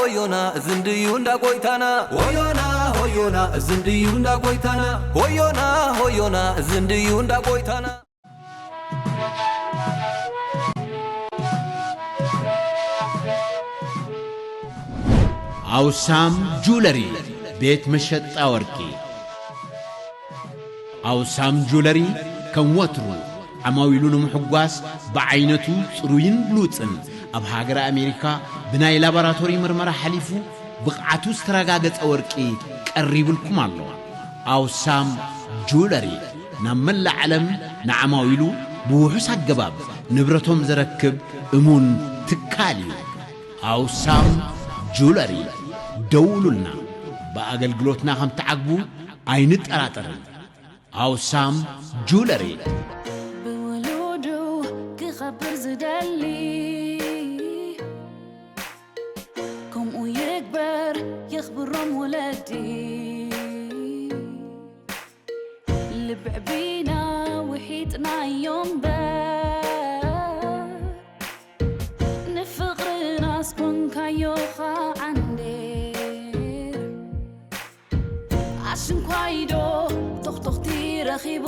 ሆዮና እዚ እንድዩ እንዳ ጎይታና። ሆዮና ሆዮና እዚ እንድዩ እንዳ ጎይታና። ሆዮና ሆዮና እዚ እንድዩ እንዳ ጎይታና። ኣውሳም ጁለሪ ቤት መሸጣ ወርቂ። ኣውሳም ጁለሪ ከም ወትሩ ዓማዊሉ ንምሕጓስ ብዓይነቱ ጽሩይን ብሉጽን ኣብ ሃገረ ኣሜሪካ ብናይ ላቦራቶሪ ምርመራ ሓሊፉ ብቕዓቱ ዝተረጋገጸ ወርቂ ቀሪቡልኩም ኣሎ። ኣውሳም ጁለሪ ናብ መላእ ዓለም ንዓማዊሉ ብውሑስ ኣገባብ ንብረቶም ዘረክብ እሙን ትካል እዩ። ኣውሳም ጁለሪ ደውሉልና። ብኣገልግሎትና ከም ትዓግቡ ኣይንጠራጠርን። ኣውሳም ጁለሪ። ብውሉዱ ክኸብር ዝደሊ ከምኡ ይግበር የኽብሮም ወለዲ ልብዕቢና ውሒጥናዮ እምበር ንፍቕርና ኣስኮንካዮ ኸዓንዴ ኣሽንኳይዶ ቶኽቶኽቲ ረኺቡ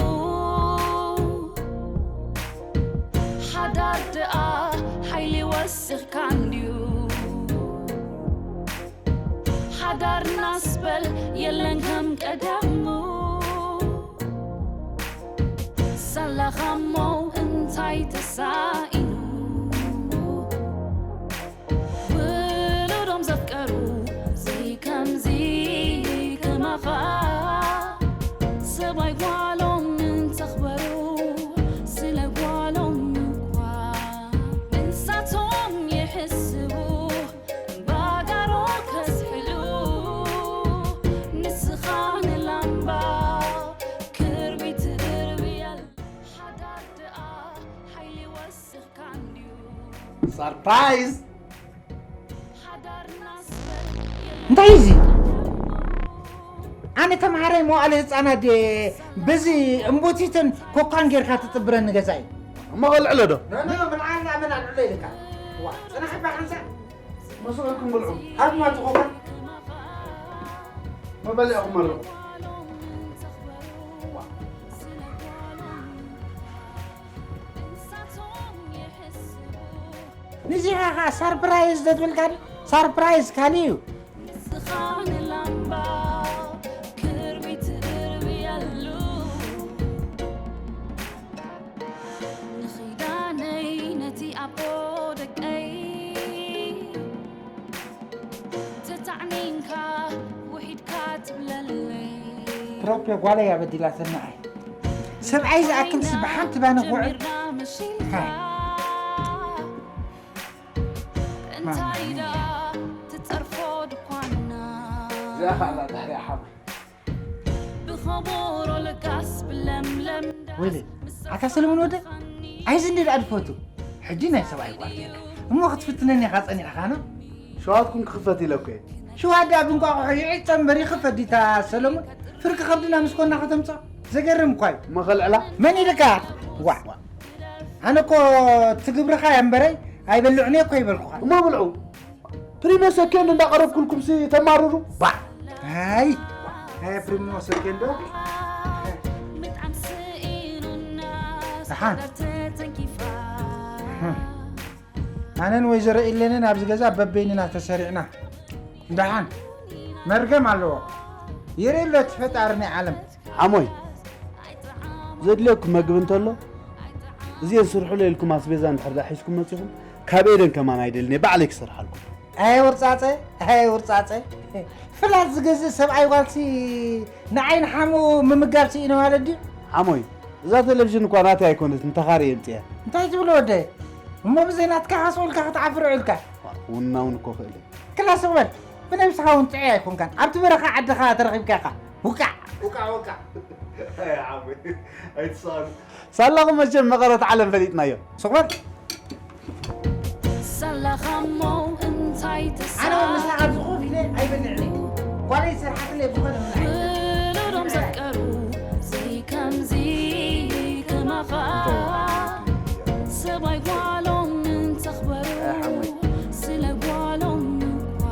ሓዳር ደኣ ሓይሊ ወሲኽካ እንድዩ ሓዳርናስ በል የለን ከም ቀደሙ ሳላኻሞ እንታይ ተሳኢኑ ውሉዶም ዘፍቀሩ ዘይከምዚ ከማኻ ሰብኣይ ጓሎም እንተኽበሩ ስለ ጓሎም እኳ ንሳቶም ይሕስቡ ባጋሮ ከስሕሉ ንስኻ ንላምባ ክርቢት እርብያል ሓዳር ደኣ ሓይሊ ወስኽካ እንድዩ ሰርፕራይዝ ሓዳርና እንታይ እዚ ኣነ ተምሃራይ መዋእለ ህፃናት ድየ በዚ እምቦቲትን ኮኳን ጌርካ ትጥብረኒ ገዛይ እሞ ከልዕሎ ዶ ምልዓልና መን ኣልዕሎ ኢልካ ዋ ፅናሕ እባ ሓንሳ መስለኩም ብልዑ ሃብማ ትኾካ መበሊዕኹም መርቑ ንዚኻ ኸዓ ሳርፕራይዝ ዘትብልካ ሳርፕራይዝ ካሊ እዩ ንስኻ ንላምባ ክርቢት እርብየሉ ንኺዳነይ ነቲ ኣቦ ደቀይ ተታዕኒንካ ውሒድካ ትብለለይ ፕሮፕ ጓለይ ኣበዲላተኒ ኣይ ሰብኣይ ዝኣክልሲ ብሓንቲ ባነ ክውዕል ጀሚርና መሽልካ እንታይ ዳ ትጸርፎ ድኳና እዚኣ ከዓ ድሕሪኣ ሓመ ብኸቦሮ ለጋስ ብለምለም ወይለ ኣታ ሰለሙን ወደ ኣይዚ እንደ ደኣ ድፈቱ ሕጂ ናይ ሰብኣይ ጓል ጌርካ እሞ ክትፍትነኒ ኢኻ ጸኒዕኻና ሸዋትኩም ክኽፈት ኢለ እኮ እየ ሽዋ ደኣ ብንቋቑሖ ይዕጸ እምበር ይኽፈት ዲታ ሰለሙን ፍርቂ ከብድና ምስ ኮና ከተምጽኦ ዘገርም እኳ እዩ እሞ ከልዕላ መን ኢልካ ዋ ኣነ እኮ ትግብርኻ እያ እምበረይ ኣይበልዕን እየ እኮ ይበልኩኻ እሞ ብልዑ ፕሪሞ ሰኬንድ እንዳቐረብኩልኩም ሲ ተማርሩ ባ ኣይ ኣይ ፕሪሞ ሰኬንዶ ምጥዓም ስኢኑና ደሓን ተተንኪፋ ኣነን ወይዘሮ ኢለንን ኣብዚ ገዛ በበይንና ተሰሪዕና ደሓን መርገም ኣለዎ ይርኢ ኣሎ እቲ ፈጣሪ ናይ ዓለም ሓሞይ ዘድልየኩም መግቢ እንተሎ እዚአን ስርሑለ ኢልኩም ኣስቤዛ እንድሕር ዳ ሒዝኩም መፂኹም ካብ ኤደን ከማን ኣይደልን እየ ባዕለይ ክሰርሓልኩም ኣየ ውርፃፀ ኣየ ውርፃፀ ፍላት ዝገዝእ ሰብኣይ ጓልሲ ንዓይ ንሓሙ ምምጋብ ስኢነ ማለት ድዩ ሓሞይ እዛ ቴሌቪዥን እኳ ናተይ ኣይኮነትን ተኻሪ የምፅያ እንታይ ትብሎ ወደ እሞ ብዘይ ናትካ ካስኡ ኢልካ ክትዓፍር ውዒልካ ውና እውን እኮ ክእል እየ ክላ ስቕ በል ብነብስኻ እውን ጥዑይ ኣይኮንካን ኣብቲ በረኻ ዓድኻ ተረኺብካ ኢኻ ውቃዕ ውቃዕ ውቃዕ ኣይትስኣሉ ሳላኹም መቸም መቐረት ዓለም ፈሊጥናዮ ስቕ በል ሳላኻሞ እንታይ ኣነ እውን ምስላ ኣብዚ ኮፍ ኢለ ኣይበልዕን እየ ጓለይ ዝሰርሓትለይ ዝኾነ ምብላዕ ውሉዶም ዘፍቀሩ ዘይከምዚ ከማኻ ሰብኣይ ጓሎም እንተኽበሩ ስለ ጓሎም እኳ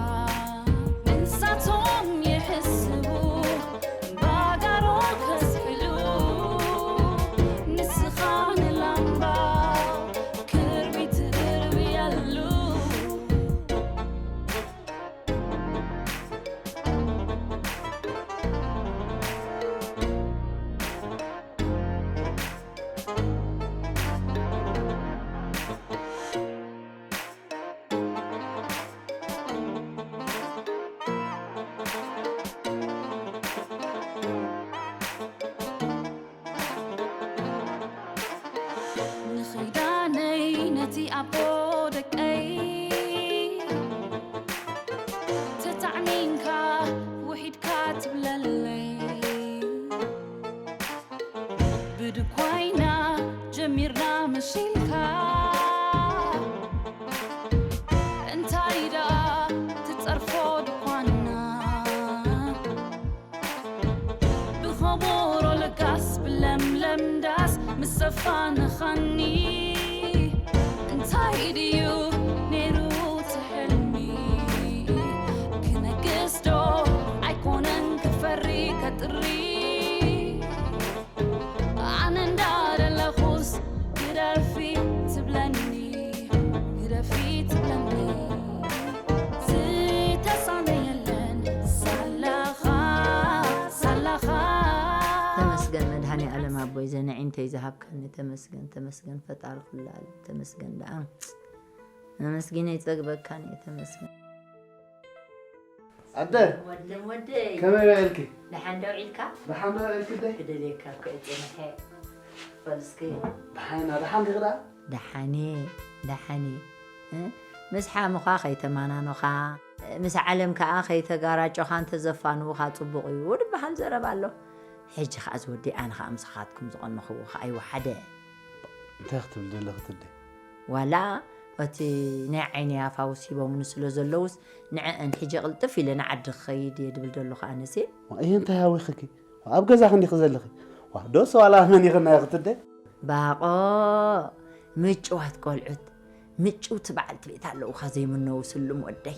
ጠርፎ ድኳንና ብኸቦሮ ለጋስ ብለምለም ዳስ ምስ ዘፋንኻኒ እንታይ ድዩ ነይሩ እቲ ሕልሚ ክነግስ ዶ ኣይኮነን ክፈሪ ከጥሪ ኣነ እንዳደለኹስ ግደፊ ትብለኒ ግደፊ ትብለኒ ዝተሳነ የለን ሳላኻ ሳላኻ ተመስገን መድሃኔ ኣለም ኣቦይ ዘንዒንተይ ዝሃብካኒ ተመስገን ተመስገን ፈጣሪ ኩሉ ዓለም ተመስገን ደኣ መመስጊነ ይፀግበካን እየ ተመስገን ኣደ ወደም ወደይ ከመይ ውዒልኪ? ደሓን ዶ ውዒልካ? ደሓን ዶ ውዒልኪ ኣደይ? ክደልየካ እኮ እየ ፀኒሐ። በል እስኪ ደሓን ደሓን ዲኺ ደኣ? ደሓኔ ደሓኔ እ? ምስ ሓሙኻ ከይተማናኖኻ ምስ ዓለም ከዓ ከይተጋራጮኻ እንተዘፋንዉኻ ፅቡቕ እዩ ድበሃል ዘረባ ኣሎ ሕጂ ከዓ ዝወዲ ኣነ ከዓ ምሳኻትኩም ዝቐነኽዎ ከዓ ይወሓደ እንታይ ክትብል ዘለኺ ትደ? ዋላ እቲ ናይ ዓይኒ ኣፋውስ ሂቦምኒ ስለ ዘለውስ ንዐአን ሕጂ ቅልጥፍ ኢለ ንዓዲ ክኸይድ እየ ድብል ዘለኹ ኣነሲ ይህ እንታይ ሃዊኽኪ? ኣብ ገዛ ክንዲኺ ዘለኺ? ዋ ዶስ ዋላ መን ይኽና ክትደ? ባቆ ምጭዋት ቆልዑት ምጭውቲ በዓልቲ ቤት ኣለውኻ ዘይምነው ስሉም ወደይ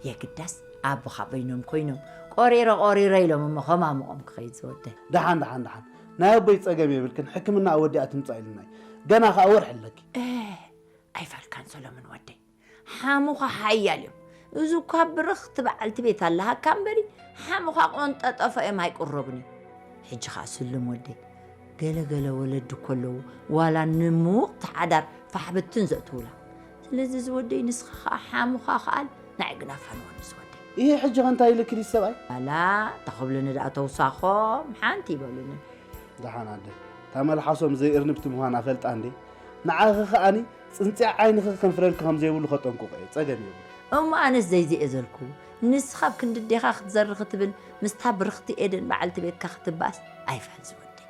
የግዳስ ኣቦኻ በይኖም ኮይኖም ቆሪረ ቆሪረ ኢሎም እሞ ከማምቖም ክኸይድ ዝወደይ ደሓን ደሓን ደሓን ናይ ኣቦይ ጸገም የብልክን ሕክምና ኣወዲኣ ትምጻእ ኢልና እዩ። ገና ከኣ ወርሒ ኣለኪ። ኣይፋልካን ሰሎምን ወደይ ሓሙኻ ሓያል እዮም እዚ እኳ ብርኽቲ በዓልቲ ቤት ኣለሃካ እምበሪ ሓሙኻ ቆንጠጠፎ እዮም ኣይቅረቡን እዮም ሕጂ ኸዓ ስሉም ወደይ ገለገለ ወለዲ እኮ ኣለዉ ዋላ ንምውቕቲ ሓዳር ፋሕብትን ዘእትውላ ስለዚ ዝወደይ ንስኻ ኸዓ ሓሙኻ ኸኣል ንዓይ ግና ፋንወኒ ዝወደይ ይሄ ሕጂ ኸ እንታይ ኢልክሊ ሰብኣይ? ዋላ ተኸብሉኒ ደኣ ተውሳኾም ሓንቲ ይበሉኒ ደሓን ኣደ እታ መልሓሶም ዘይእርንብቲ ምዃና ፈልጣ እንዴ ንዓኺ ከኣኒ ጽንጽያ ዓይንኺ ከንፍረልኪ ከም ዘይብሉ ከጠንቅቆ እየ ጸገም የብሉ እሞ ኣነስ ዘይዚ እየ ዘልኩ ንስኻ ኣብ ክንዲ ዴኻ ክትዘሪ ክትብል ምስታ ብርኽቲ ኤደን በዓልቲ ቤትካ ክትባስ ኣይፋል ዝወደይ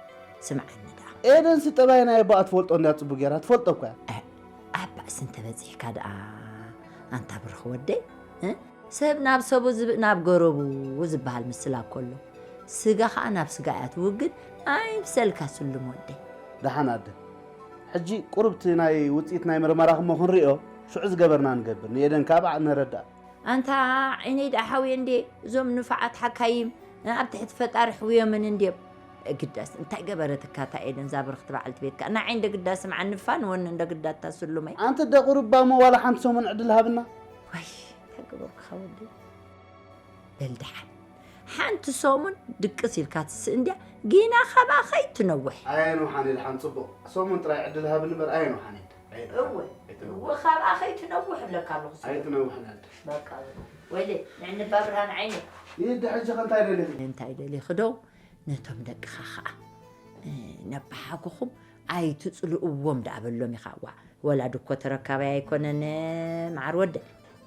ስምዓኒ ደኣ ኤደን ስጠባይ ናይ ኣቦኣ ትፈልጦ እንድያ ጽቡቅ ገይራ ትፈልጦ እኳ እያ ኣብ ባእሲ እንተበጺሕካ ደኣ ኣንታ ብርኽ ወደይ እ? ሰብ ናብ ሰቡ ዝብእ ናብ ገረቡ ዝበሃል ምስላ እኮ ኣሎ ስጋ ኸዓ ናብ ስጋ እያ ትውግን ኣይምሰልካ ስሉም ወደይ ደሓን ኣደ ሕጂ ቁሩብቲ ናይ ውፅኢት ናይ ምርመራኹሞ ክንሪኦ ሽዑ ዝገበርና ንገብር ንኤደን ካብ ነረዳእ ኣንታ ዓይነይ ደኣ ሓውየ እንዴ እዞም ንፋዓት ሓካይም ኣብ ትሕቲ ፈጣሪ ሕውዮምን እንድዮም ግዳስ እንታይ ገበረትካ እታ ኤደን ዛብርኽቲ በዓልቲ ቤትካ ንዓይ እንደ ግዳስ ምዓ ንፋን ወኒ እንደ ግዳታ ስሉመይ ኣንቲ ደቂ ሩባ እሞ ዋላ ሓንቲ ሰሙን ዕድል ሃብና ወይ እንታይ ገበርኩኻ ወዲ በል ደሓን ሓንቲ ሰሙን ድቅስ ኢልካ ትስእ እንድያ ጊና ካባኸይ ትነውሕ ኣየንውሓን ኢልሓን ፅቡቕ ሰሙን ጥራይ ዕድል ሃብኒ እምበር ኣየንውሓን ኢልካ እወ እወ ካባኸይ ትነውሕ እብለካ ኣለኹ ስለ ኣይትነውሕን ኣደ በቃ ወይለ ንዕንባ ብርሃን ዓይነ ይህ ሕጂ ከ እንታይ ደሊኺ እንታይ ደሊኺ ዶ ነቶም ደቅኻ ኸዓ ነባሓጉኹም ኣይትፅልእዎም ደኣ በሎም ኢኻ ዋ ወላዲ እኮ ተረካባይ ኣይኮነን መዓር ወደ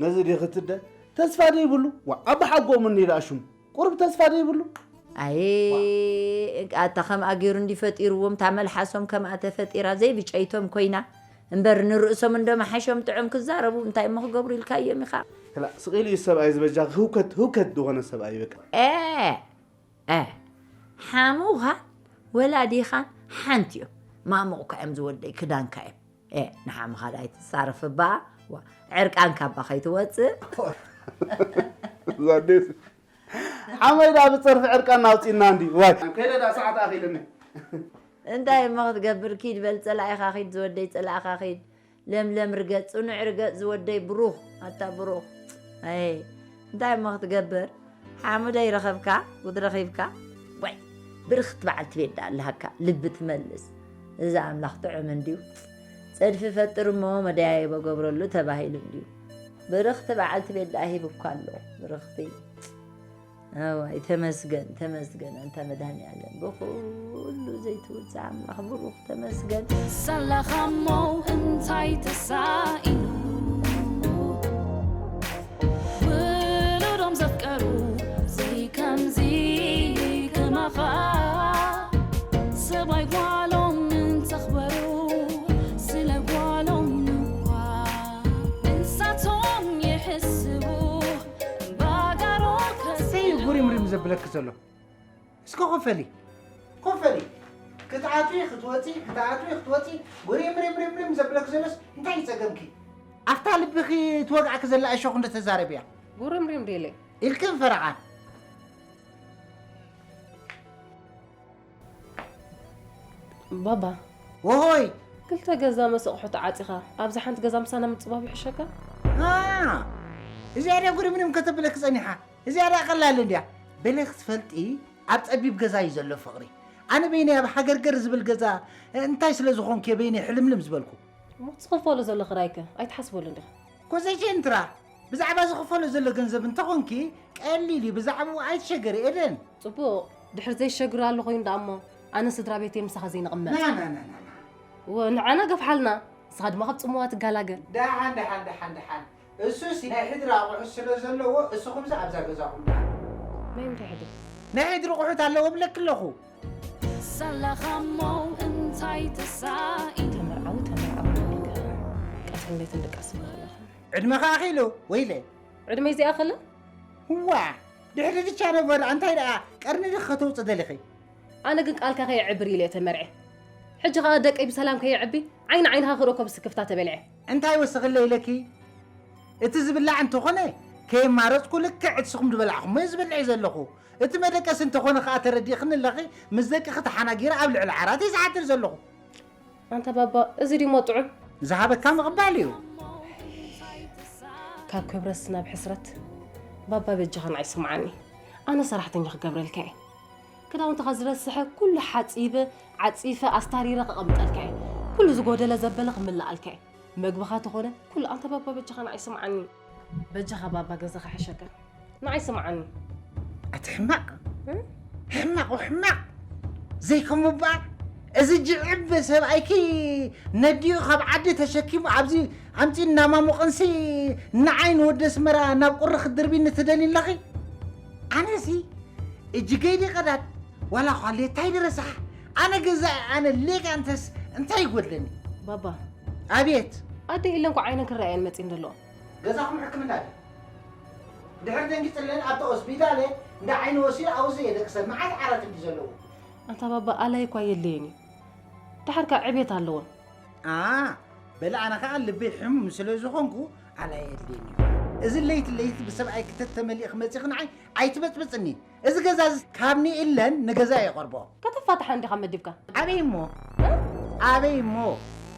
ነዚ ዲኺ ትደ ተስፋ ደይብሉ ዋ ኣባሓጎም እኒ ደኣ ሽሙ ቁሩብ ተስፋ ደይብሉ ኣየ ኣታ ከምኣ ገይሩ እንዲ ፈጢርዎም እታ መልሓሶም ከምኣ ተፈጢራ ዘይብጨይቶም ኮይና እምበር ንርእሶም እንዶ መሓሾም ጥዑም ክዛረቡ እንታይ እሞ ክገብሩ ኢልካዮም ኢኻ ክላ ስቕ ኢሉ እዩ ሰብኣይ ዝበጃ ህውከት ህውከት ዝኾነ ሰብኣይ በቃ ኤ ኤ ሓሙኻን ወላዲኻን ሓንቲ እዮም ማሙቕካ እዮም ዝወደይ ክዳንካ እዮም ኤ ንሓምኻ ዳይ ትሳረፍ እባ ዋ ዕርቃንካ እባ ከይትወፅእ ዛዴስ ሓመይ ዳ ብፀርፊ ዕርቃን ኣውፂና እንዲ ዋይ ከይደ ዳ ሰዓት ኣኺልኒ እንታይ እሞ ክትገብር ኪድ በል ፀላኢኻ ኺድ ዝወደይ ፀላእኻ ኺድ ለምለም ርገፅ ፅኑዕ ርገፅ ዝወደይ ብሩኽ ኣታ ብሩኽ ኣይ እንታይ እሞ ክትገብር ሓሙደይ ረኸብካ ጉድ ረኺብካ ወይ ብርኽቲ በዓልቲ ቤት ዳ ኣለሃካ ልቢ ትመልስ እዚ ኣምላኽ ጥዑም እንድዩ ፀድፊ ፈጥር እሞ መደያየቦ ገብረሉ ተባሂሉ እንድዩ ብርኽቲ በዓልቲ ቤት ዳ ሂብኳ ኣሎ ብርኽቲ ኣዋይ ተመስገን ተመስገን ኣንታ መድሃኒኣለም ብኩሉ ዘይትውፅእ ኣምላኽ ብሩኽ ተመስገን ሳላኻሞ እንታይ ተሳኢኑ ውሉዶም ዘፍቀሩ ዘይከምዚ ከማኻ ሰብኣይ ጓሎም እንተኽበሩ ስለ ጓሎም እኳ እንሳቶም ይሕስቡ ዘብለኪ ዘሎ? እስከ ኮፈሊ፣ ኮፈሊ። ክትኣትዊ ክትወፂ፣ ክትኣትዊ ክትወፂ፣ ጉሪምሪምሪምሪም ዘብለኪ ዘሎስ እንታይ ይፀገምኪ? ኣብታ ልብኺ ትወግኣኪ ዘላ እሾኽ እንዶ ተዛረብያ። ጉርምሪም ድለ። ኢልክን ፈረቓን። ባባ፣ ወሆይ። ክልተ ገዛ መስ ኣቑሑ ተዓፂኻ፣ ኣብዛ ሓንቲ ገዛ ምሳና ምፅባብ ይሕሸካ? አ፣ እዚኣ ድያ ጉርምሪም ከተብለኪ ፀኒሓ? እዚኣ ድያ ቀላል እንድያ። በለ ክትፈልጢ፣ ኣብ ፀቢብ ገዛ እዩ ዘሎ ፍቕሪ። ኣነ በይነይ ኣብ ሃገርገር ዝብል ገዛ፣ እንታይ ስለ ዝኾንኩ እየ በይነይ ሕልምልም ዝበልኩ? እሞ ትኽፈሎ ዘሎ ክራይከ ኣይትሓስበሉ እንዲኻ? ኮዘይቼንትራ፣ ብዛዕባ ዝኽፈሎ ዘሎ ገንዘብ እንተኾንኪ ቀሊል እዩ፣ ብዛዕባኡ ኣይትሸገሪ ኤደን። ጽቡቕ፣ ድሕር ዘይሸግር ኣሎ ኮይኑ ደኣ እሞ ኣነ ስድራ ቤት እየ ምሳኻ ዘይንቕመጥ። ና፣ ና፣ ና፣ ና፣ ና። እወ፣ ንዓና ገፍሓልና፣ ንስኻ ድማ ካብ ጽምዋ ትጋላገል። ደሓን፣ ደሓን፣ ደሓን፣ ደሓን። እሱሲ ናይ ሕድሪ ኣቑሑ ስለ ዘለዎ፣ እስኹምሲ ኣብዛ ገዛኹም ደሓን። ናይ ምንታይ ሕድሪ? ናይ ሕድሪ ኣቑሑት ኣለዎ ብለኪ ኣለኹ። ሳላኻ እሞ እንታይ ተሳኢኑ? ተመርዓዊ፣ ተመርዓዊ፣ ቀትርን ለይትን ድቃስ ይበኽለኻ። ዕድመኻ ኣኺሉ፣ ወይለ። ዕድመይ ዘይኣኸለ? ዋ፣ ድሕሪ ድቻ ነበር፣ እንታይ ደኣ ቀርኒ ዲኺ ከተውጽእ ደሊኺ? ኣነ ግን ቃልካ ከየዕብር ኢለ እየ ተመርዐ። ሕጂ ኸኣ ደቀይ ብሰላም ከየዕቢ ዓይኒ ዓይንኻ ክርእዮ ብስክፍታ ተበልዐ። እንታይ ወሰኽለይ ኢለኪ? እቲ ዝብላዕ እንተኾነ ከየማረጽኩ ልክዕ ንስኹም ዝበላዕኹሞ እየ ዝበልዕ ዘለኹ። እቲ መደቀሲ እንተኾነ ኸኣ ተረዲእኽኒ ኣለኺ፣ ምስ ደቅኺ ተሓናጊረ ኣብ ልዕሊ ዓራት እየ ዝሓድር ዘለኹ። ኣንታ ባባ፣ እዚ ድዩሞ ጥዑም? ዝሃበካ ምቕባል እዩ። ካብ ክብረትስ ናብ ሕስረት። ባባ በጃኻ ንዓይ ስምዓኒ። ኣነ ሰራሕተኛ ክገብረልካ እየ። ክዳውንትኻ ዝረስሐ ኩሉ ሓጺበ፣ ዓጺፈ፣ ኣስታሪረ ከቐምጠልካ እየ። ኩሉ ዝጎደለ ዘበለ ክምልኣልካ እየ። መግብኻ ተኾነ ኩሉ ኣንታ ባባ በጃኻ ንዓይ ስምዓኒ። በጃኻ ባባ ገዛኻ ሕሸካ። ንዓይ ስምዓኒ። ኣቲ ሕማቕ። እ? ሕማቕ ወሕማቕ። ዘይከም እባ እዚ ጅዕብ ሰብኣይኪ ነዲኡ ካብ ዓዲ ተሸኪሙ ኣብዚ ኣምጺኡ እናማሞቐንሲ ንዓይ ንወዲ ኣስመራ ናብ ቁሪ ክትድርቢኒ ትደልዪ ኣለኺ? ኣነሲ እጅገይ ድየ ቀዳድ ዋላ እኳ ሌታይ ድረሳሕ ኣነ ገዛኢ ኣነ ሌጋ እንተስ እንታይ ይጎድለኒ? ባባ። ኣቤት። ኣደ ኢለን እኮ ዓይነን ክረኣየን መጺእን ዘለዋ። ገዛኹም ሕክምና ድዩ? ድሕሪ ደንጊጽለን ኣብቲ ሆስፒታል እንዳ ዓይኒ ወሲዱ ኣብኡ ዘየደቅሰን መዓት ዓራት እንዲ ዘለዎ። ኣንታ ባባ ኣላይ እኳ የድልየን እዩ። ደሓር ከኣ ዕቤት ኣለወን። ኣ፣ በለ ኣነ ከኣ ልበይ ሕሙም ስለ ዝኾንኩ ኣላይ የድልየን እዩ። እዚ ለይቲ ለይቲ ብሰብኣይ ክተተመሊእኺ መጺኺ ንዓይ ኣይትበጽብጽኒ። እዚ ገዛ እዚ ካብ ንኢለን ንገዛ የቐርቦ። ከተፋትሓ እንዲኻ መዲብካ። ኣበይ እሞ? እ? ኣበይ እሞ?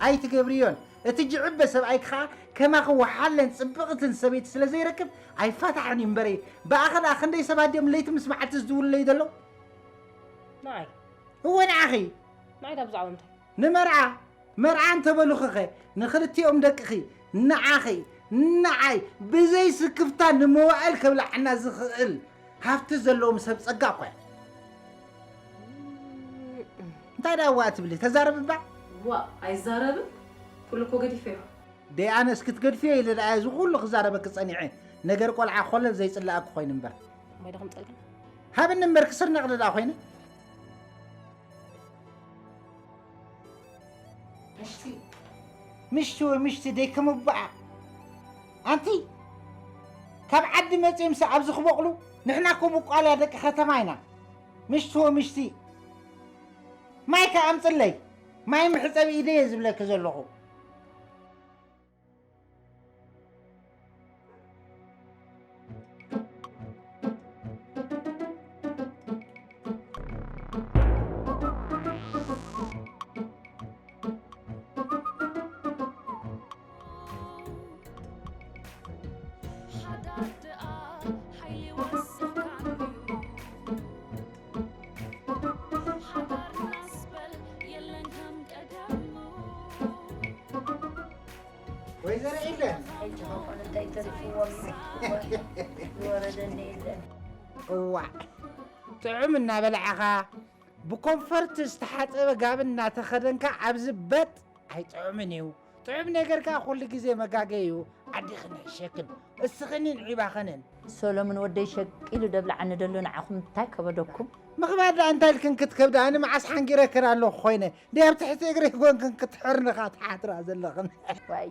ኣይትገብርዮን። እቲ ጅዕበ ሰብኣይኪ ኸኣ ከማኺ ወሓለን ጽብቕትን ሰበይቲ ስለ ዘይረክብ ኣይፋታሕን እዩ እምበረይ። ብኣኸ ደኣ ክንደይ ሰባት ድዮም ለይቲ ምስ መዓልቲ ዝድውሉለይ ዘለዉ? ንዓይ? እወ ንዓኺ። ንዓይ ደኣ ብዛዕባ ምንታይ? ንመርዓ፣ መርዓ እንተበሉኺኸ ንኽልቲኦም ደቅኺ፣ ንዓኺ፣ ንዓይ ብዘይ ስክፍታ ንመዋእል ከብልዓና ዝኽእል ሃፍቲ ዘለዎም ሰብ ጸጋ እኳ እዮም። እንታይ ደኣ ዋእ ትብሊ? ተዛረቢ እባ። ዋእ ኣይዛረብን። ኩሉ እኮ ገዲፈዮ። ደይ ኣነስ ክትገድፍዮ ኢለ ደኣ እዚ ኩሉ ክዛረበኪ ጸኒዐ። ነገር ቆልዓ ኮለል ዘይጽላኣኪ ኮይኑ እምበር። ማይ ዶ ከምጸልካ? ሃብኒ እምበር ክስርነቕ ደኣ ኮይነ። ምሽቲ፣ ምሽቲ ወይ ምሽቲ ደይ ከምባኣ። ኣንቲ፣ ካብ ዓዲ መጺኦምሲ ኣብዚ ክበቕሉ? ንሕና እኮ ቡቋልያ ደቂ ከተማ ኢና። ምሽቲ ወይ ምሽቲ። ማይ ከኣ ኣምጽለይ። ማይ መሕጸቢ ኢደይ እየ ዝብለኪ ዘለኹ። ሓዳር ደኣ ሓይሊ ወሰኻን እዩ። ሓዳር ናስበል የለን ከም ቀደሙ። ወይዘሮ ኢለን። ሕጂ ኸኾነ እንታይ ተሪፍዎም እዩ? ዝወረደኒ የለን። እዋእ፣ ጥዑም እናበላዕኻ፣ ብኮንፈርት ዝተሓጸበ ጋቢ እናተኸደንካ ኣብዚ በጥ ኣይጥዑምን እዩ። ጥዑም ነገር ከኣ ኩሉ ግዜ መጋገ እዩ። ዓዲኽን ሕሸክን፣ እስኽንን ዒባኽንን። ሰሎምን ወደይ ሸቂሉ ደብልዓኒ ደሎ ንዓኹም እንታይ ከበደኩም? ምኽባድ ደኣ እንታይ ኢልክን ክትከብዳ? ኣነ መዓስ ሓንጊረክን ኣለኹ ኮይነ። ደይ ኣብ ትሕቲ እግረይ ኮንክን ክትሕርንኻ ትሓትራ ዘለኽን። ዋይ፣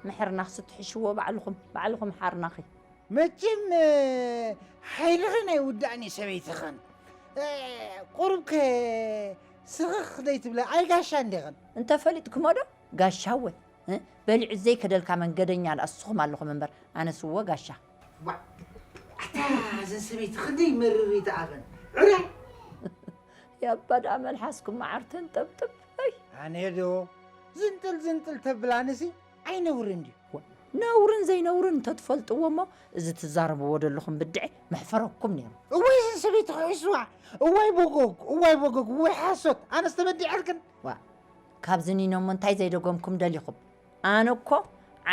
ምሕርናኽሲ ትሕሽዎ ባዕልኹም፣ ባዕልኹም ሓርናኺ። መቸም ሓይልኽን ኣይውዳእን እዩ ሰበይትኽን። ቁሩብከ ስኽኽ ዘይትብለ ኣይጋሻ እንዲኽን። እንተፈሊጥኩሞ ዶ ጋሻ እወ። በሊዑ ዘይከደልካ መንገደኛ ደኣ እስኹም ኣለኹም እምበር ኣነስ እወ ጋሻ። ኣታ እዘን ሰበይቲ ክንደይ መርር ይተኣበን ዕረ። ያባ ደኣ መልሓስኩም መዓር ተንጠብጥብ። ኣይ ኣነ ዶ ዝንጥል ዝንጥል ተብላንሲ ኣይነውርን ድዩ? ነውርን ዘይነውርን እንተትፈልጥዎ እሞ እዚ ትዛረብዎ ዘለኹም ብድዐ መሕፈረኩም ነይሩ። እዋይ እዘን ሰበይቲ ክሕስዋ እዋይ ቦጎግ እዋይ ቦጎግ እዋይ ሓሶት ኣነስ ተበዲዐልክን። ዋ ካብዚ ኒኖ እሞ እንታይ ዘይደገምኩም ደሊኹም? ኣነ እኮ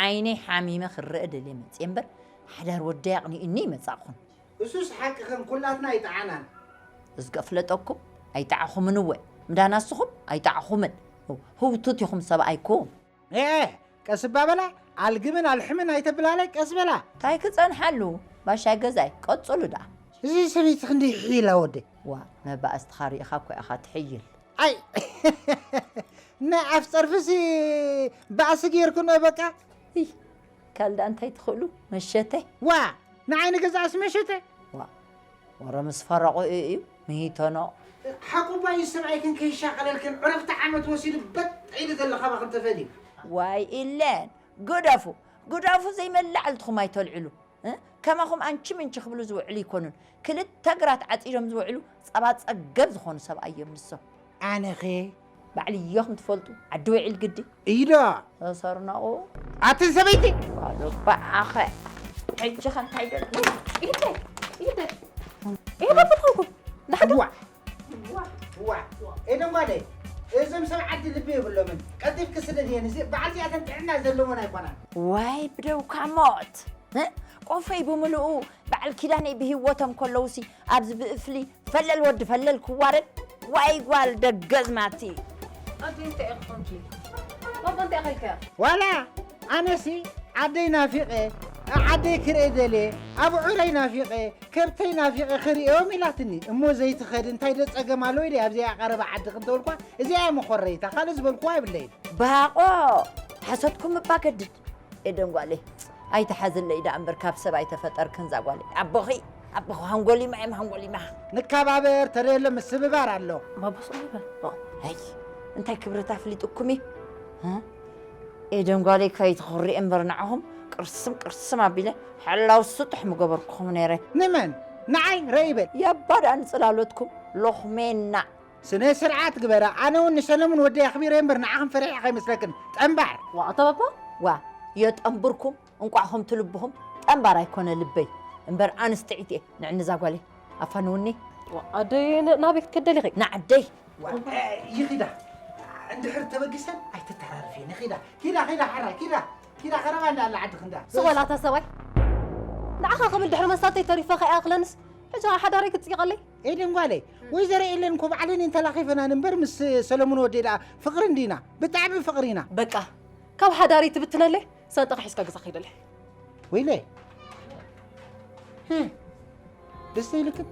ዓይነይ ሓሚመ ክረአ ደልየ መፅየ እምበር ሓዳር ወደይ ኣቕኒኡኒ ኣይመፃእኹን። እሱስ ሓቅኽን ኩላትና ኣይጠዓናን። እዝጊ ኣፍለጠኩም ኣይጠዓኹምን እወ ምዳ ናስኹም ኣይጠዓኹምን። ህውቱት ኢኹም ሰብኣይኩም። ኤ ቀስ እባ በላ ኣልግምን ኣልሕምን ኣይተብላላይ ቀስ በላ። ታይ ክፀንሓሉ ባሻይ ገዛይ ቀፅሉ ደኣ። እዚ ሰበይቲ ክንደይ ይሕይላ ወደይ። ዋ መባእስትኻ ሪኢኻ እኮ ኢኻ ትሕይል። ኣይ ናይ ኣፍ ፀርፍሲ ባእሲ ጌርክኖ በቃ። እይ ካልዳ እንታይ ትኽእሉ መሸተ። ዋ ንዓይ ንገዛእስ መሸተ። ዋ ወረ ምስ ፈረቑ እዩ ምሂተኖ። ሓቁባ እዩ ሰብኣይክን ከይሻቐለልክን ዕረፍቲ ዓመት ወሲዱ በጥ ኢሉ ዘሎ ካባኽን ተፈልዩ። ዋይ ኢለን ግደፉ ግደፉ ዘይመላዕልትኹም ኣይተልዕሉ። ከማኹም ኣንቺ ምንቺ ክብሉ ዝውዕሉ ይኮኑን። ክልተ ግራት ዓጺዶም ዝውዕሉ ጸባ ጸገብ ዝኾኑ ሰብኣይ እዮም ንሶም። ኣነኸ ባዕልዮኹም ትፈልጡ ዓዲ ውዒል ግዲ። ኢዶ ተሰርነቑ። ኣትን ሰበይቲ ባዶ ባኣኸ ሕጂ ኸ እንታይ ደል ኢደ ኢደ ኢደ ብትኹም ዳሕዶ ዋ ዋ ኤደን ጓለይ እዞም ሰብ ዓዲ ልቢ የብሎምን። ቀልጢፍኪ ስደድየን። እዚ በዓል እዚኣተን ጥዕና ዘለወን ኣይኮናን። ዋይ ብደውካ ሞት ቆፈይ ብምልኡ በዓል ኪዳነይ ብሂወቶም ከለውሲ ኣብዚ ብእፍሊ ፈለል ወዲ ፈለል ክዋረድ ዋይ ጓል ደገዝማቲ። ኣቲ እንታይ ኢኺ ኮንኪ ባባ እንታይ ኢኺ ኢልካያ? ዋላ ኣነሲ ዓደይ ናፊቐ ዓደይ ክርኢ ደልየ ኣብዑረይ ናፊቐ ከብተይ ናፊቐ ክርእዮም ኢላትኒ እሞ ዘይትኸድ እንታይ ዶ ጸገም ኣለዎ ኢለ ኣብዚኣ ቀረባ ዓዲ ክንተበልኳ እዚኣ እያ መኾረይታ ካልእ ዝበልክዋ የብለይን። ባቆ ሓሶትኩም እባ ገድድ ኤደን ጓለይ ኣይትሓዝለይ ደኣ እምበር ካብ ሰብ ኣይተፈጠርክን እዛ ጓለይ ኣቦኺ ኣቦኺ ሃንጎሊማ እዮም ሃንጎሊማ። ንከባበር ተደሎ ምስብባር ኣሎ። ባባ ስቕ በል። ኣይ እንታይ ክብረት ኣፍሊጡኩም እዩ እ? ኤደን ጓለይ ከይትኹርዒ እምበር ንዓኹም ቅርስም ቅርስም ኣቢለ ሕላው ስጡሕ ምገበርኩኹም ነይረ። ንመን? ንዓይ ረኢ በል። ያባ ደኣ ንጽላሎትኩም ሎኽሜና። ስነ ስርዓት ግበራ ኣነ እውን ንሰለሙን ወደይ ኣኽቢረ እምበር ንዓኽን ፈሪሐ ከይመስለክን ጠምባር። ዋእ ኣታ ባባ ዋእ የጠንብርኩም እንቋዕ ከምቲ ልብኹም ጠንባር ኣይኮነ ልበይ እምበር ኣነስ ጥዒት እየ ንዕኒ እዛ ጓለይ ኣፋንውኒ። ዋእ ኣደይ ናበይ ክትከዲ ደሊኺ? ንዓደይ። ይኺዳ እንድሕር ተበጊሰን ኣይትተራርፊ ንኺዳ ኪዳ ኺዳ ሓራይ ኪዳ ኪዳ ኸረባ እንዳ ኣላ ዓዲ ክንዳ። ስቕ በል ኣታ ሰብኣይ ንዓኻ ክብል ድሕሪ መሳተይ ተሪፈ ከይኣኽለንስ ሕጂ ሓዳረይ ክትፅይቐለይ? ኤደን ጓለይ ወይዘሮ ኤለን እኮ ባዕለን እየን ተላኺፈናን እምበር ምስ ሰለሙን ወደይ ደኣ ፍቕሪ እንዲና ብጣዕሚ ፍቕሪ ኢና። በቃ ካብ ሓዳረይ ትብትነለይ ሳንጣኻ ሒዝካ ገዛ ከይደለ። ወይለ ደስ ይልክን።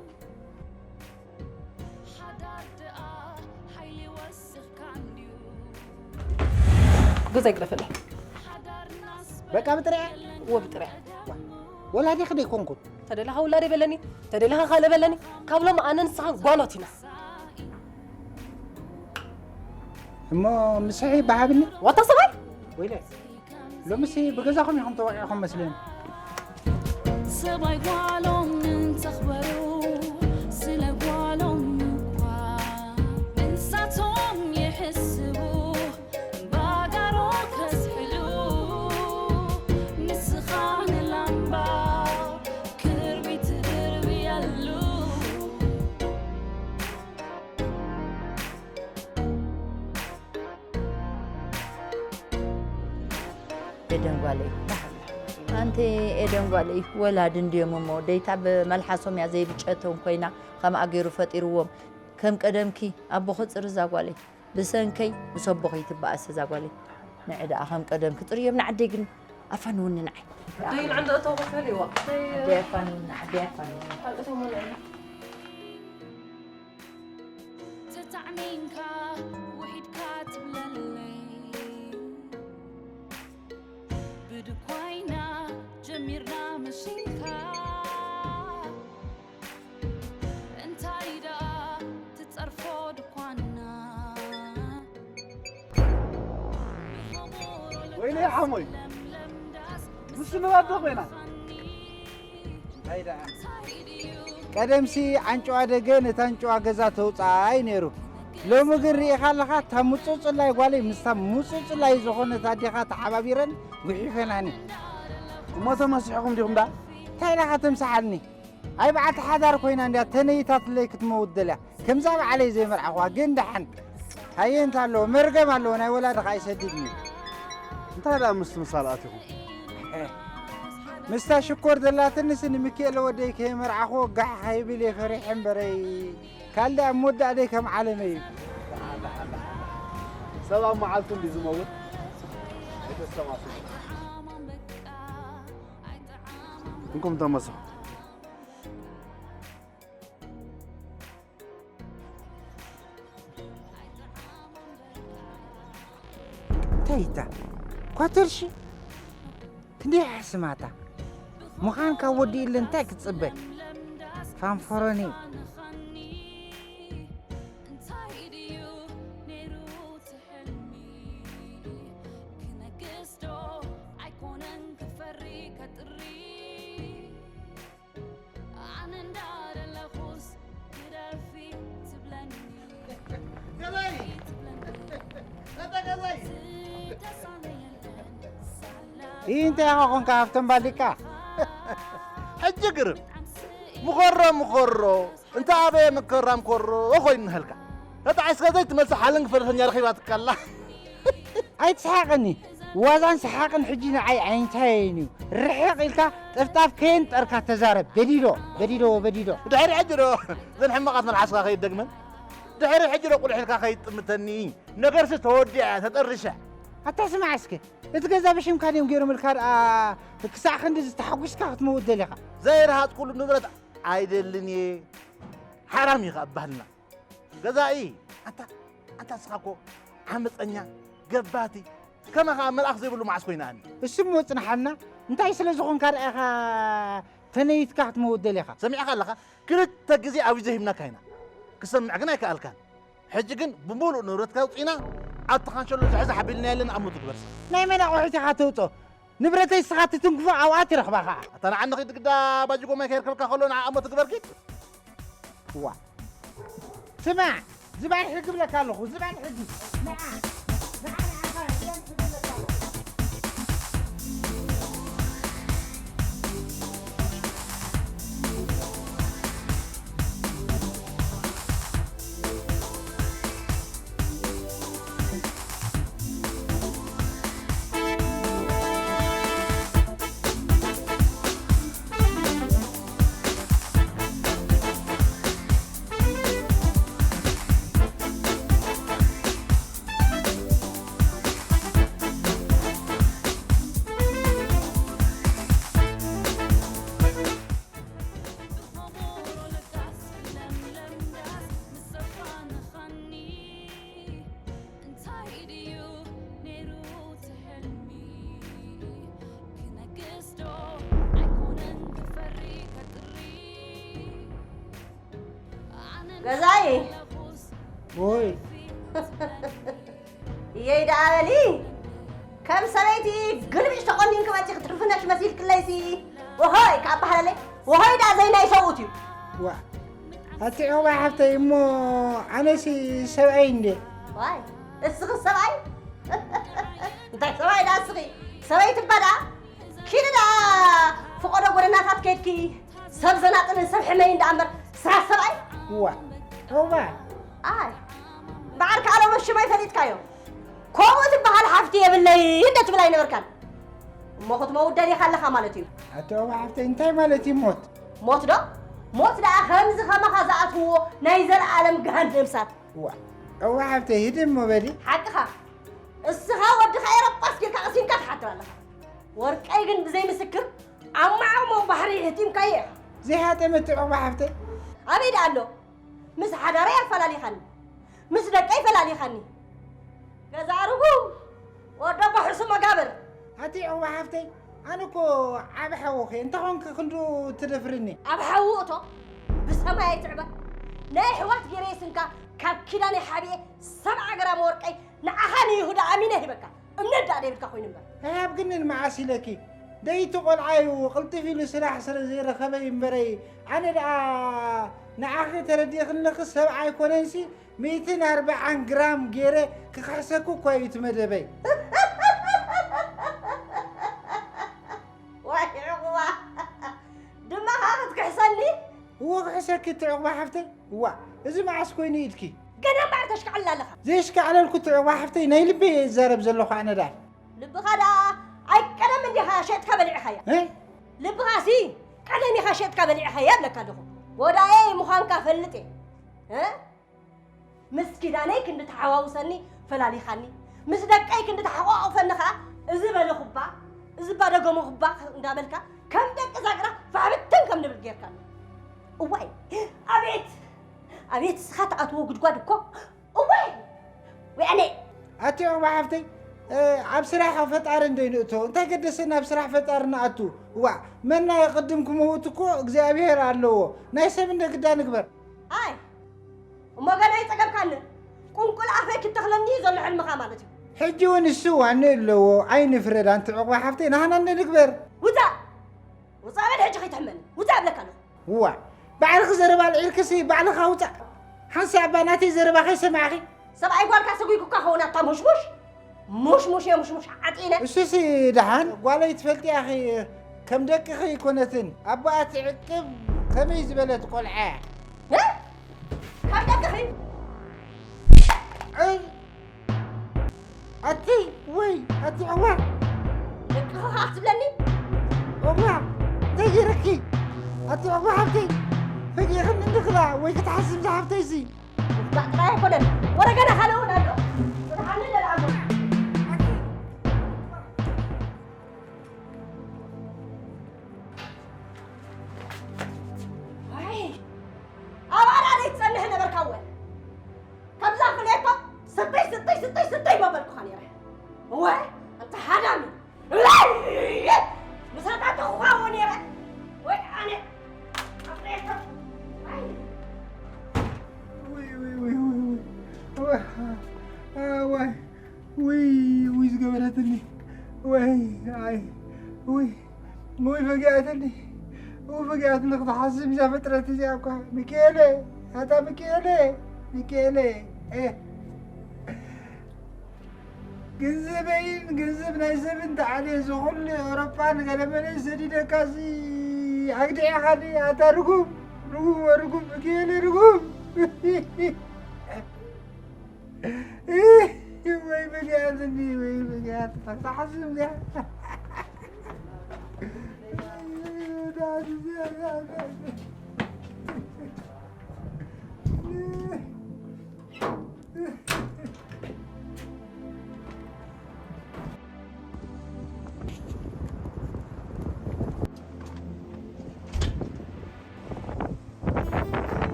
ገዛ ይግደፈለይ። በቃ ብጥሪያ ወብጥሪያ ወላዲኺ ዶ ኣይኮንኩን? ተደለኻ ውላደይ በለኒ፣ ተደለኻ ካልእ በለኒ። ካብ ሎሚ ኣነ ንስኻን ጓኖት ኢና። እሞ ምስሒ ይበሃብኒ። ዋታ ሰብኣይ ወይለ ሎምሲ ብገዛኹም ኢኹም ተወቂዕኹም መስለኒ። ሰብኣይ ጓሎም እንተኽበሩ ስለ ጓሎም እኳ እንሳቶም ይሕስቡ ባጋሮ ከስሕሉ ንስኻ ንላምባ ክርቢት ድርብየሉ። ኤደን ጓለይ ኣንቲ ኤደን ጓለይ ወላዲ እንድዮም እሞ ደይታ ብመልሓሶም እያ ዘይብጨቶም ኮይና ከምኣ ገይሩ ፈጢርዎም ከም ቀደምኪ ኣቦኺ ፅሪ እዛ ጓለይ ብሰንከይ ምስ ኣቦኺ ትበኣሲ እዛ ጓለይ ንዒ ደኣ ከም ቀደምኪ ፅርዮም ንዓደይ ግን ኣፋንውኒ ንዓይ ኣደይ ንዕንደ እተው ክፈል ይዋ ኣደይ ኣፋንውኒ ዓደይ ኣፋንውኒ ተጣዕሚንካ ውሒድካ ትብለለይ ብድኳይና ጀሚርና መሽንካ ዓሞይ፣ ምስ ንባዶ ኮይና። ኣይዳ። ቀደምሲ ኣንጭዋ ደገ ነታ ኣንጭዋ ገዛ ተውፅኣ እዩ ነይሩ። ሎሚ ግን ርኢኻ ኣለኻ፣ እታ ምፁፅላይ ጓለይ ምስታ ምፁፅላይ ዝኾነት ኣዴኻ ተሓባቢረን ጉሒፈናኒ። እሞ ተመሲሕኹም ዲኹም ዳ? እንታይ ኢላኻ ተምስሓልኒ? ኣይ በዓልቲ ሓዳር ኮይና እንድያ ተነይታትለይ ክትመውት ደልያ። ከምዛ በዓለይ ዘይመርዓኹዋ ግን ደሓን። ሃየ እንተ ኣለዎ፣ መርገም ኣለዎ፣ ናይ ወላድኻ ኣይሰድድን እዩ። እንታይ ደኣ ምስ ምሳል ኣቲኹም? ምስታ ሽኮር ዘላትንስ ንሚኪኤለ ወደይ ከየመርዓኹዎ ጋሕ ከይብል እየ ፈሪሐ እምበረይ። ካልእ ኣብ መወዳእተይ ከም ዓለመይ እዩ። ሰብ ኣብ መዓልቱ እንዲ ዝመውት ኣይተስተማስሉ። እንኩም ተመሰኹ። እንታይ እታ ኳተርሺ ክንደይ ሓስማታ ምዃን ካብ ወዲ ኢለ እንታይ ክትጽበ? ፋንፈሮኒ። እንታይ ድዩ ነይሩ እቲ ሕልሚ? ክነግስ ዶ ኣይኮነን ክፈሪ ከጥሪ? ኣነ እንዳደለኹስ ግደፊ ትብለኒ። ገዛኢ! ኣታ ገዛኢ! ዝተሳነ የለን ሳላ። ይህ እንታይ ኢኻ ኾንካ ሃብቶም ባሊቃ? ሕጂ ግርም። ምኾሮ ምኾሮ፣ እንተ ኣበየ መከራም ኮሮ ኾይኑ ንህልካ። ተጣዒስካ ዘይትመልሳ ሓለንጊ ፈረሰኛ ረኺባትካ ኣላ። ኣይትስሓቐኒ። ዋዛን ሰሓቕን ሕጂ ንዓይ ኣይንታየይን እዩ። ርሕቕ ኢልካ ጠፍጣፍ ከየንጠርካ ተዛረብ። በዲዶ፣ በዲዶ። ድሕሪ ሕጂ ዶ እዘን ሕማቓት መልሓስካ ከይትደግመን? ድሕሪ ሕጂ ዶ ቁልሕ ኢልካ ከይትጥምተኒ? ነገርሲ ተወዲኣ እያ፣ ተጠርሻ። ኣታ ስማዕ እስከ፣ እቲ ገዛ ብሽምካ ድዮም ገይሮምልካ ደኣ ክሳዕ ክንድዚ ተሓጒስካ ክትመውት ደሊኻ? ዘይረሃጽኩሉ ንብረት ኣይደልን እየ። ሓራም እዩ ከኣ ባህልና። ገዛኢ፣ ኣንታ፣ ኣንታ ንስኻ እኮ ዓመፀኛ፣ ገባቲ፣ ከማኻ መልኣኽ ዘይብሉ መዓስ ኮይና ኣኒ? እሱ እሞ ጽንሓልና፣ እንታይ ስለ ዝኾንካ ደኣ ኢኻ ተነይትካ ክትመውት ደሊኻ? ሰሚዕኻ ኣለኻ? ክልተ ግዜ ኣብዩ ዘሂብናካ ኢና። ክሰምዕ ግን ኣይከኣልካን። ሕጂ ግን ብምሉእ ንብረትካ ኣውፂእና፣ ኣብቲ ካንሸሎ ዝሕዚ ሓቢልና የለን፣ ኣብ ሞት ግበርሲ። ናይ መን ኣቑሑት ኢኻ ተውፅኦ? ንብረተይ ንስኻ ትትንክፎ ኣብኣ ትረኽባ ኸዓ። ኣታ ንዓኒ ኺድ ግዳ ባጅ ጎማይ ከየርከብካ ከሎ ንዓ እሞ ትግበር ኪድ። ዋ። ስማዕ፣ ዝባን ሕጊ ብለካ ኣለኹ፣ ዝባን ሕጊ። ንዓ፣ ንዓ፣ ንዓኻ፣ ዝባን ሕጊ ብለካ ኣለኹ። እንታይ ድዩ ነይሩ እቲ ሕልሚ? ክነግስ ዶ ኣይኮነን ክፈሪ ከጥሪ? ኣነ ገዛኢ! ወይ! እየይ ደኣ በሊ! ከም ሰበይቲ ግልብጭ ተቆኒንኪ መፂኺ ትርፍነሽ መሲልክለይሲ! ወሆይ ካብ ባህለለይ! ወሆይ ደኣ ዘይናይ ሰብኡት እዩ! ዋ! ኣቲ ዑቕባይ ሓፍተይ፣ እሞ ኣነሲ ሰብኣይ እንዴ? ዋይ፣ እስኺ ሰብኣይ? እንታይ ሰብኣይ ደኣ እስኺ? ሰበይቲ እባ ደኣ ኪዲ ደኣ ፈቐዶ ጎደናታት ከይድኪ ሰብ ዘናጥልን ሰብ ሕመይን ደኣ እምበር ስራሕ ሰብኣይ? እዋ፣ ዑቕባይ። ኣይ፣ በዓል ከኣ ሎሚ ሽመይ ፈሊጥካዮ። ከምኡ ትበሃል ሓፍቲ የብለይን እንደ ትብል ኣይነበርካን። እሞ ክትመውት ደሊኻ ኣለኻ ማለት እዩ። ኣቲ ዑቕባይ ሓፍተይ፣ እንታይ ማለት እዩ ሞት? ሞት ዶ? ሞት ደኣ ከምዚ ከማኻ ዝኣትውዎ ናይ ዘለኣለም ገሃነም እሳት። እዋ፣ እዋ ሓፍተይ፣ ሂዲ እሞ በሊ። ሓቅኻ። እስኻ ወድኻ ኤረጳስ ጌርካ ቀሲንካ ትሓትር ኣለኻ። ወርቀይ ግን ብዘይ ምስክር ኣብ ማዕሞ ባሕሪ ህቲምካዮ ኢኻ። ዘይሃጠመት ዑቕባ ሓፍተይ። ኣበይ ደኣ ኣሎ? ምስ ሓዳረይ ኣፈላሊኻኒ። ምስ ደቀይ ፈላሊኻኒ። ገዛ ርጉም፣ ወዲ ኣቦ ሕሱም መጋብር። ኣቲ ዑቕባ ሓፍተይ፣ ኣነ እኮ ዓቢ ሓውኺ፣ እንተ ኾንኪ ክንድኡ ትደፍርኒ። ኣብ ሓዊ እቶ፣ ብሰማይ ኣይትዕበር። ናይ ኣሕዋት ገይረ ይስንካ፣ ካብ ኪዳነይ ሓቢኤ ሰብዓ ግራም ወርቀይ ንዓኻ ንይሁዳ ኣሚነ ሂበካ። እምነት ደኣ ዘይብልካ ኮይኑ እምበር። ኣይሃብክንን መዓስ ኢለኪ? ደይቲ ቆልዓ እዩ፣ ቅልጥፍ ኢሉ ስራሕ ስለ ዘይረኸበ እዩ እምበረይ። ኣነ ደኣ ንዓኺ ተረዲእክለኺ ሰብ ኣይኮነንሲ፣ ሚእትን ኣርብዓን ግራም ገይረ ክኽሕሰኩ እኳ እዩ እቲ መደበይ። ዋይ ዕቑባ፣ ድማ ኸኣ ክትክሕሰኒ? እወ ክሕሰኪ እቲ ዕቑባ ሓፍተይ። እዋ፣ እዚ መዓስ ኮይኑ ኢልኪ? ገና እምበኣር ተሽካዕልል ኣለኻ። ዘየሽካዕለልኩ እቲ ዕቑባ ሓፍተይ፣ ናይ ልበይ እየ ዝዛረብ ዘለኹ ኣነ ደኣ። ልብኻ ደኣ ኣይቀደም እንዲኻ ሸጥካ በሊዕኻያ። እ? ልብኻሲ ቀደም ኢኻ ሸጥካ በሊዕኻያ እብለካ ኣለኹ። ጎዳየይ ምዃንካ ፈልጥ እየ። እ? ምስ ኪዳነይ ክንዲ ተሓዋውሰኒ ፈላሊኻኒ፣ ምስ ደቀይ ክንዲ ተሓቋቑፈኒ ኸኣ እዚ በለ ኩባ፣ እዚ ባደገሞ ኩባ እንዳበልካ ከም ደቂ ዛግራ ፋሕብትን ከም ንብል ጌርካኒ። እዋይ፣ ኣቤት፣ ኣቤት እስኻ ትኣትዎ ጉድጓድ እኮ። እዋይ፣ ወያኔ። ኣቲ ዑቕባ ሓፍተይ፣ እ፣ ኣብ ስራሕ ፈጣሪ እንዶ ይንእቶ፣ እንታይ ገደሰና ኣብ ስራሕ ፈጣሪ ንኣቱ? ዋእ፣ መና የቕድም ክመውት እኮ እግዚኣብሄር ኣለዎ። ናይ ሰብ እንደ ግዳ ንግበር። ኣይ፣ እሞ ገና ይጸገብካኒ። ቁንቁል ኣፈይ ክትተኽለኒ እዩ ዘሎ ሕልምኻ ማለት እዩ። ሕጂ እውን እሱ ዋኒ ኣለዎ፣ ኣይንፍረድ ኣንቲ ዑቕባ ሓፍተይ፣ ናህና እንደ ንግበር። ውጻእ! ውጻእ በል ሕጂ ከይትሕመኒ። ውጻእ እብለካ ኣለኹ። እዋ፣ ባዕልኺ ዘረባ ኣልዒልክሲ ባዕልኻ ውጻእ። ሓንሳእ እባ ናተይ ዘረባ ከይሰማዕኺ። ሰብኣይ ጓልካ ሰጒጉካ ኸውን ኣታ ሙሽሙሽ። ሙሽሙሽ እየ ሙሽሙሽ ዓጢነ። እሱሲ ደሓን ጓለይ ትፈልጢ ኢኺ ከም ደቅኺ ኣይኮነትን። ኣቦኣ ትዕቅብ ከመይ ዝበለት ቆልዓ እያ። እ? ካብ ደቅኺ? እ? ኣቲ ወይ ኣቲ ዑቕባ። ደቅኺ ኸኣ ትብለኒ? ዑቕባ፣ እንታይ ገይረኪ? ኣቲ ዑቕባ ሓብተይ፣ ፈጊእኽኒ እንድኽላ ወይ ክትሓስብ ዝሓብተይሲ። ምፍጋእ ጥራይ ኣይኮነን፣ ወረ ገና ካልእ እውን ኣሎ። ፍትሓኒ ደልኣሎ። ኣይ፣ ኣብ ኣራደይ ትጸንሕ ነበርካ እወ። ከምዛ ፍልየቶ ስተይ፣ ስተይ፣ ስተይ፣ ስተይ መበልኩኻ ነይረ። እወ፣ ኣንታ ሃዳሚ። ምሳኻ ተኹኻዎ ነይረ። ወይ ኣነ ኣፍልየቶ። ኣይ። ውይ፣ ውይ፣ ውይ፣ ውይ፣ ውይ። እወ፣ እዋይ። ውይ፣ ውይ፣ ዝገበረትኒ። ወይ፣ ኣይ፣ ውይ፣ ውይ፣ ፈጊኣትኒ። ውይ፣ ፈጊኣትኒ ክትሓስብ እዛ ፍጥረት እዚኣ እኳ። ሚካኤለ፣ ኣታ ሚካኤለ፣ ሚካኤለ፣ ኤ። ገንዘበይን ገንዘብ ናይ ሰብን ተዓልየ፣ እዚ ኩሉ ኤውሮጳን ገለመለን ሰዲደካሲ፣ ኣግዲዕኻኒ፣ ኣታ ርጉም፣ ርጉም፣ ርጉም፣ ሚካኤለ ርጉም። ወይ ብግያትኒ፣ ወይ ብግያት፣ ተሓስብ እዚኣ።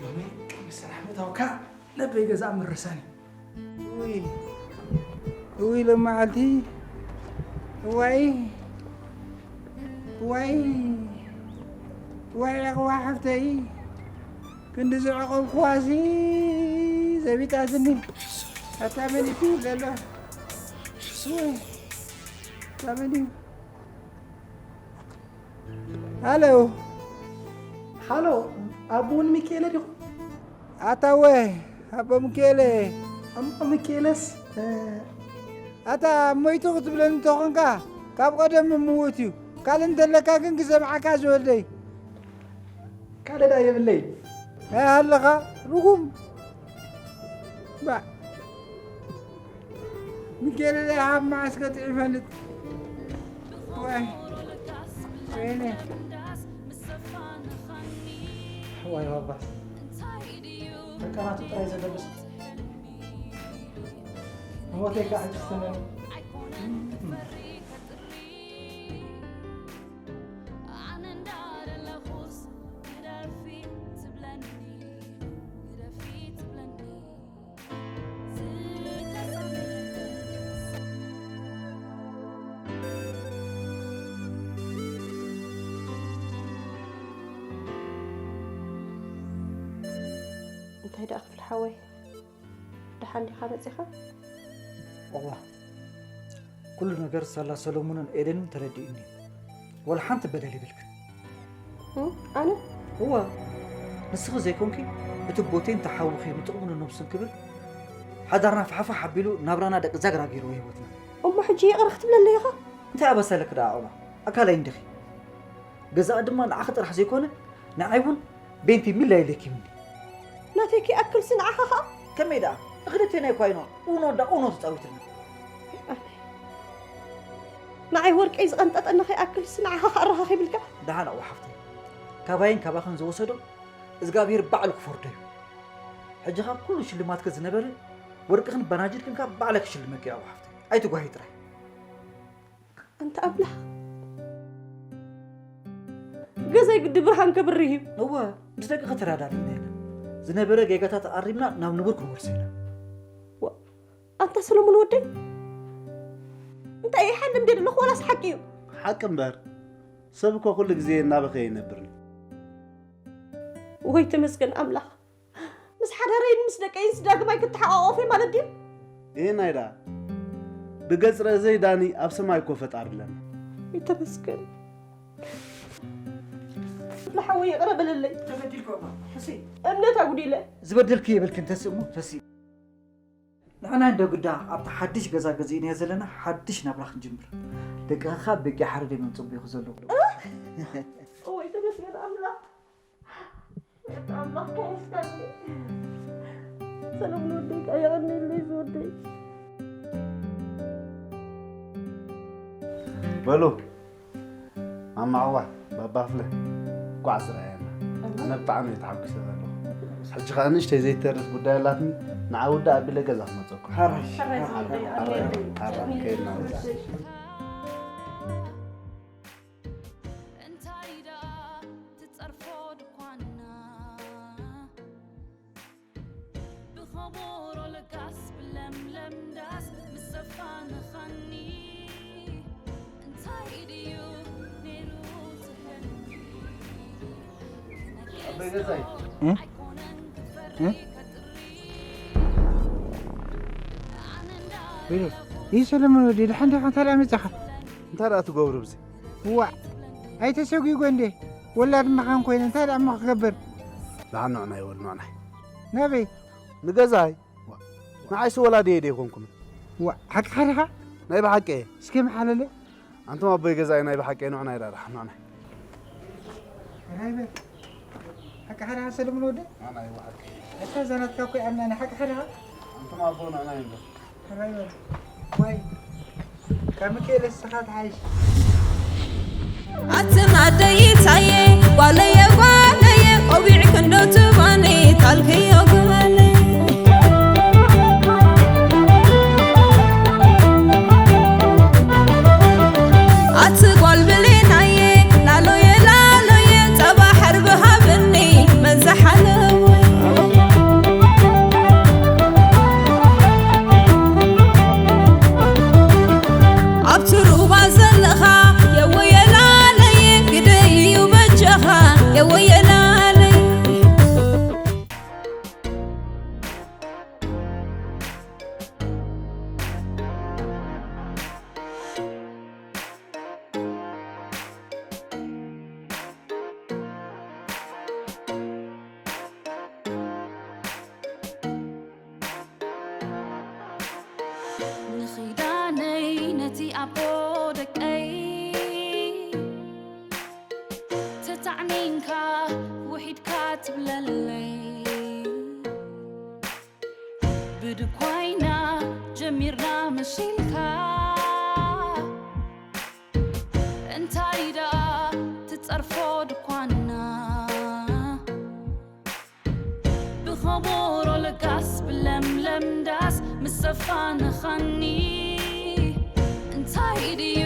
ሎሚ ቅድሚ ስራሕ ምእታውካ ለበይ ገዛ ምርሳኒ። ውይ፣ ውይ፣ ሎመዓልቲ፣ ዋይ፣ ዋይ፣ ዋይ፣ ዕቕባ ሓፍተይ፣ ክንዲ ዘዕቆብኩዋሲ ዘቢጣትኒ። ኣታ መን እዩ ዘሎ? ውይ፣ ኣታ መን እዩ? ሃሎ። ሃሎ፣ ኣቦ ሚካኤለ ዲኹም? ኣታ እወ፣ ኣቦ ሚካኤለ። ኣቦ ሚካኤለስ፣ እ፣ ኣታ ሞይቱ ክትብለኒ እንተኾንካ፣ ካብ ቀደም ምዉት እዩ። ካልእ እንተለካ ግን ክሰምዓካ ዝወደይ። ካልእ ደኣ የብለይ። ኣይ ኣለኻ ርጉም። ባ-፣ ሚካኤል ደኣ ኣብ መዓስ ገጢዑ ይፈልጥ? ዋይ፣ ወይኔ። ዋይ ባባ። ደቀናቱ ጥራይ ዘለብስ። ሞተይ ከዓ ሕጂ ዝተመነ። ኣነ እንዳደለኹስ ግደፊ ትብለኒ፣ ግደፊ ትብለኒ። እንታይ ደኣ ክፍሊ ሓወይ? ሓንዲኻ መጺኻ? እዋ፣ ኩሉ ነገር ሳላ ሰሎሙንን ኤደንን ተረዲኡኒ። ወላ ሓንቲ በደል ይብልክን። እ? ኣነ? እዋ፣ ንስኺ ዘይኮንኪ እቲ ቦቴን ተሓውኺ ንጥቕሙ ንነብሱን ክብል ሓዳርና ፋሕፋሕ ኣቢሉ ናብራና ደቂ ዛግራ ገይርዎ ህይወትና። እሞ ሕጂ ይቕረ ክትብለለይ ኢኻ? እንታይ ኣበሰለክ ደኣ ዑማ? ኣካላይ እንዲኺ። ገዛኣ ድማ ንዓኺ ጥራሕ ዘይኮነ ንዓይ እውን ቤንቲ ሚላ ኢለኪ ይብኒ። ናተይ ከይኣክልሲ ንዓኻ ኸኣ? ከመይ ደኣ? ንኽልቴና እኳ ኢና ኡኖ ዳ ኡኖ ተጻዊትና። ኣነ ንዓይ ወርቀይ ዝቐንጠጠኒ ከይኣክልሲ ንዓኻ ኸኣ ኣረኻኺብልካ? ደሓን ኣቑ ሓፍተይ። ካባይን ካባኽን ዝወሰዶ እዝጋብሄር ባዕሉ ክፈርዶ እዩ። ሕጂ ኸኣ ኩሉ ሽልማትኪ ዝነበረ ወርቅኽን ባናጅልክን ከኣ ባዕለ ክሽልመኪ እየ ኣቑ ሓፍተይ። ኣይትጓሂ ጥራይ። ኣንታ ኣምላኽ፣ ገዛይ ግዲ ብርሃን ከብርህ እዩ። እወ፣ ምስ ደቅኺ ተረዳዲእና ኢና። ዝነበረ ጌጋታት ኣሪምና ናብ ንቡር ክንመልሶ ኢና። ዋእ፣ ኣንታ ሰሎሞን ወደይ፣ እንታይ ይሓልም ድየ ዘለኹ ዋላስ ሓቂ እዩ? ሓቂ እምበር፣ ሰብ እኮ ኩሉ ግዜ እናበኸየ ኣይነብርን። ወይ ተመስገን ኣምላኽ። ምስ ሓዳረይን ምስ ደቀይንስ ዳግማይ ክተሓቋቆፍ እየ ማለት ድዩ? እህናይ ደኣ ብገጽ ረእዘይ ዳኒ ኣብ ሰማይ እኮ ፈጣሪ ኣለና። ተመስገን። ለሓወይ ይቕረ በለለይ። ተበዲልኩ እማ ሕሲ። እምነት ኣጉዲለ። ዝበደልኪ የብልክን ተስእ እሞ ተስኢ። ንሕና እንዶ ግዳ ኣብቲ ሓድሽ ገዛ ገዚእናዮ ዘለና ሓድሽ ናብራ ክንጅምር። ደቅኻ በጊዕ ሓረድ እዮም ዘንጽብዩኺ ዘለዉ። እወይ ተመስገን ኣምላኽ። ኣምላኽ ከወስዳኒ። ሰለሙን ወደይ ከኣ የቐንየለይ ዝወደይ። በሉ ማማ ዓዋ ባባ ክፍለ እንኳዕ ዝረኣየና። ኣነ ብጣዕሚ እየ ተሓጒሰ ዘለኹ። ሕጂ ኸኣ ንእሽተይ ዘይተርፍ ጉዳይ ኣላትኒ፣ ንዓ ውዳ ኣቢለ ገዛ ክመፀኩም። ሓራይ ሓራይ ሓራይ ከይድና መፃ እንታይ ደኣ ትጸርፎ ድኳና ብኸበሮ ለጋስ ብለምለም ዳስ ምስ ዘፋንኻኒ እንታይ ድዩ ነይሩ ትህልሚ ኣቦይ ገዛይ ኣይኮነን ክፈሪ ከጥሪ ይህ ሰለሞን ወዲ ድሓን ዲኻ እንታይ ደኣ መጻኻ እንታይ ደኣ ትገብሩ ብዚ ዋዕ ኣይተሰጒጎ እንዴ ወላድ መኻን ኮይነ እንታይ ደኣ እሞ ክገብር ደሓን ንዕና ይወል ንዕናይ ናበይ ንገዛይ ንዓይሲ ወላዲ እየ ደይኮንኩምን ዋዕ ሓቅኻ ዲኻ ናይ ብሓቂ እየ እስኪ መሓለለ ኣንቱም ኣቦይ ገዛይ ናይ ብሓቂ እየ ንዕናይ ዳዳ ንዕናይ ራይበል ሓቅኻ ዲኻ ሰለሙን ወደ ንዕናይ ብሓቂ እየ እታ ዛናትካ እኮ ይኣምናኒ ሓቅኻ ዲኻ ኣንቱም ኣቦ ንዕናይ እምበር ራይበል ዋይ ካብ ሚካኤል እስኻ ትሓይሽ ኣትን ኣደይ ታየ ጓለየ ጓለየ ቆቢዕ ክንዶ ትባኒ ታልክዮ ግበለይ ኣቲ ጓል ብሌናየ ላሎየ ላሎየ ጸባ ሕርቢ ሃብኒ መን ዝሓለወ ኣብቲ ሩባ ዘለኻ የወየላለየ ግደይ እዩ በጃኻ የወየላለይ ንኺዳነይ ነቲ ኣቦ ደቀይ ተታዕኒንካ ውሒድካ ትብለለይ ብድኳይና ጀሚርና መሲልካ እንታይ ደኣ ትጸርፎ ድኳንና ብኸበሮ ለጋስ ብለምለም ዳስ ምስ ዘፋንኻኒ እንታይ ድዩ